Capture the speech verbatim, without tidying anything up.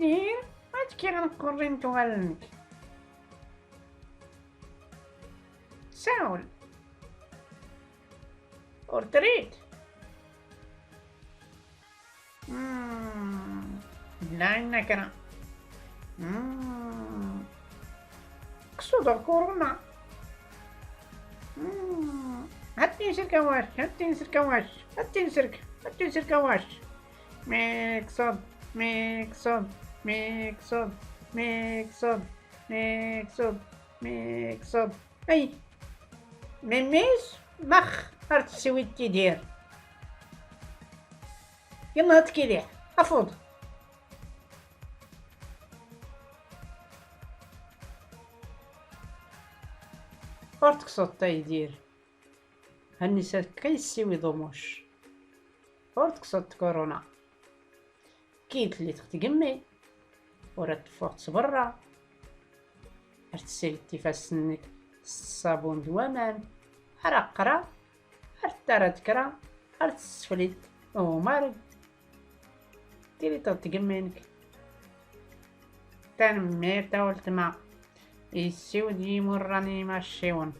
Ihi, ad kkiɣ nqurrin tuɣal-nnek. Sawl. Ur trid? Mm, la inna kra. Mm. Ksuḍ ɣ kuruna. Mm. Hat tinsirk a wac, hat tinsirk a wac, hat tinsirk, hat tinsirk a wac. Miksuḍ, miksuḍ, miksuḍ, miksuḍ, miksuḍ, miksuḍ. Ay, memmi-s, max ar tessiwid tidir? Yenneḍ-d Kidiḥ, afuḍ. Ur tekkseḍ-t a Yidir. Hanni s akka yessiwid umuc. Ur tekkseḍ-t kuruna. Kid tlit ɣ tgemmi, ur ad teffɣeḍ s berra. Ar tessirid ifassen-nnek s ṣṣabun d waman, ar aqra, ar tettarad kra, ar tesseflid, umareg. Tiliḍ ɣ tgemmi-nnek. Tanemmirt a weltma. Yessiwed yimurran i yimacciwen.